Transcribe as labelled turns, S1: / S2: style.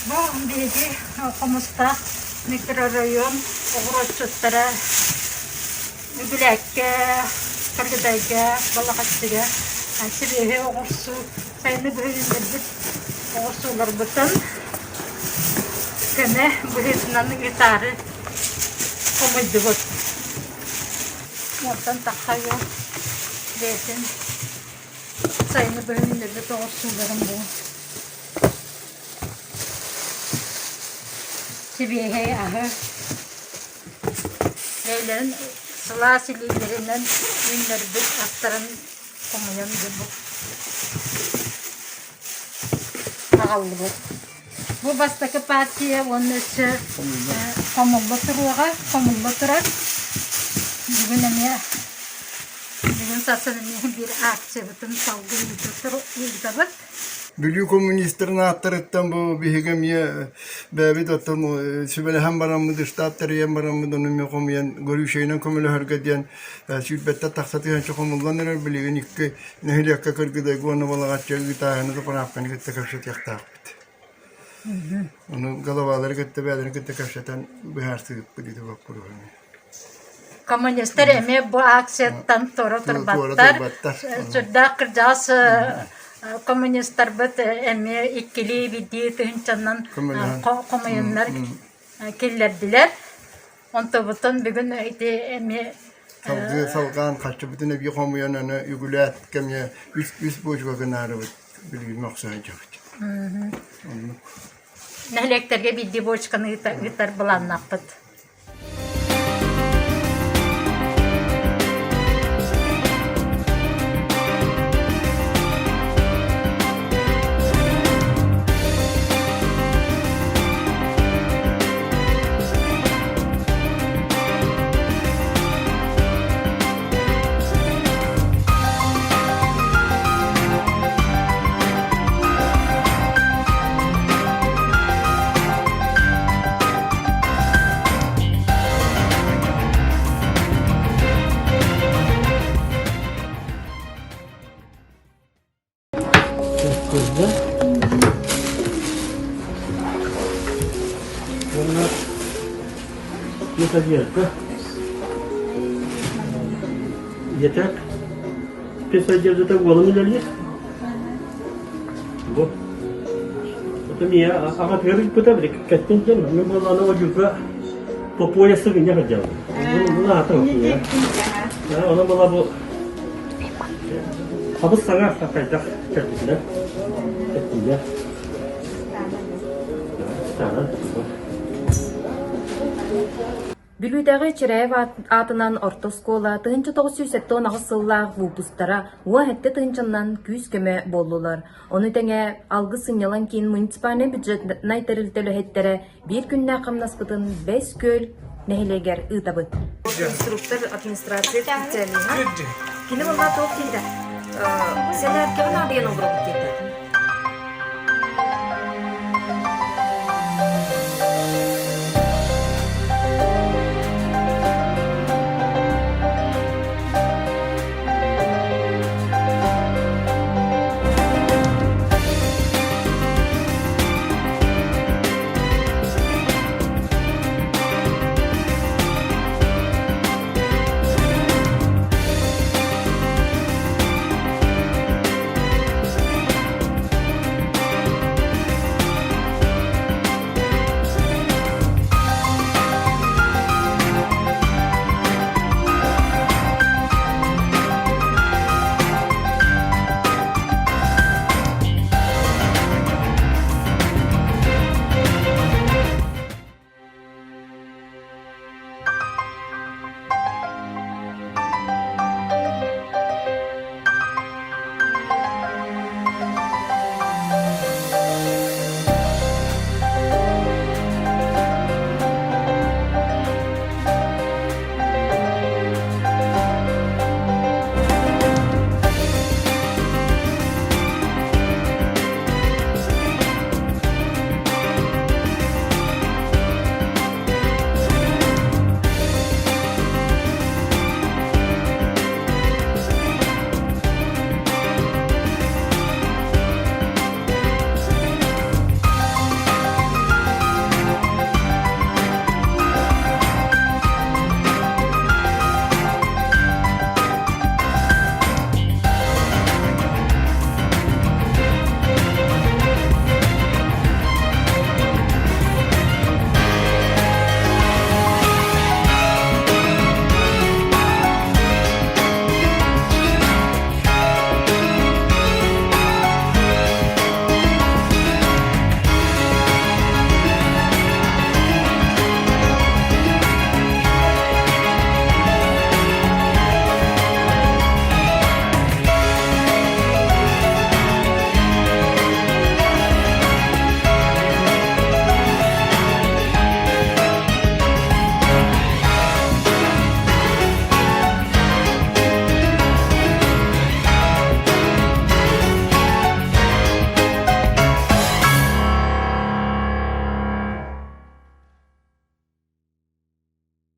S1: Бу биһиги Хомустаах микрорайон оҕуруотчуттара Үгүлээккэ, Кыргыдайга, Балаҕаччыга сибиэһэй оҕурсу сайыны быһа үүннэрбит оҕурсууларбытын көмө быһыытынан ыытаары хомуйдубут. Уонтан тахса ыал бэйэтин сайыны быһа үүннэрбит оҕурсууларын бу Сибиэһэй аһы бэйэлэрин сылаас илиилэринэн үүннэрбит астарын хомуйан бу аҕаллыбыт. Бу бастакы партия уонна өссө хомулла туруоҕа, хомулла турар. Бүгүн эмиэ бүгүн сарсын эмиэ биир акциябытын салгыы ыытабыт.
S2: Бүлүү коммунистарын ааттарыттан бу биһиги эмиэ бэйэбит оттон сүбэлэһэн бараммыт, штаб тэрийэн бараммыт, ону эмиэ хомуйан горючайынан көмөлөһөргө диэн сүүрбэттэн тахса тыһыынча хомуллан эрэр. Билигин икки нэһилиэккэ Кыргыдайга уонна Балаҕаччы ыытааһыны заправканы кытта кэпсэтиэхтээхпит. Ону головалары кытта бэйэлэрин кытта кэпсэтэн быһаарсыбыппыт ити боппуруоһу.
S1: Коммунистар эмиэ бу акцияттан туора турбаттар. Сүрдээх кырдьаҕас коммунистарбыт эмиэ иккилии биирдии тыһыынчанан хомуйуннар киллэрдилэр. Онтубутун бүгүн ити эмиэ
S2: Салгыы салҕаан харчыбытын эбии хомуйан аны үгүлээт кэмҥэ үс үс буочука гынаарыбыт билигин мөхсөһөн дьабыт. Оннук.
S1: Нэһилиэктэргэ биирдии буочуканы ыытар былааннаахпыт.
S3: Кырда. Уонна методиерка. Етек. Спецодеждата уолум үлэлиир. Бу. Это мне аҕатыгар ыйпыта, били кэттин диэн, мин буоллаҕына одьуга по поясу гынньа сылдьабын. Бу аата Онон була бу хабыс саҥа хайдах кэлбитинэн кэттиннэр. Станан.
S4: Бүлүүтэҕи Чиряев аатынан орто оскуола 1978 сыллаах выпустара 17 тыһыынчаннан күүс-көмө буоллулар. Ону тэҥэ Алгыс сынньалаҥ киин муниципальнай бюджетнай тэрилтэ үлэһиттэрэ биир күннээх хамнаспытын Бэс Күөл нэһилиэгэр ыытабыт. Инструктор администрация специалиһа. Кини буолла туох диэтэ? Сэлээркэҕэ наадыйан олоробут диэтэ.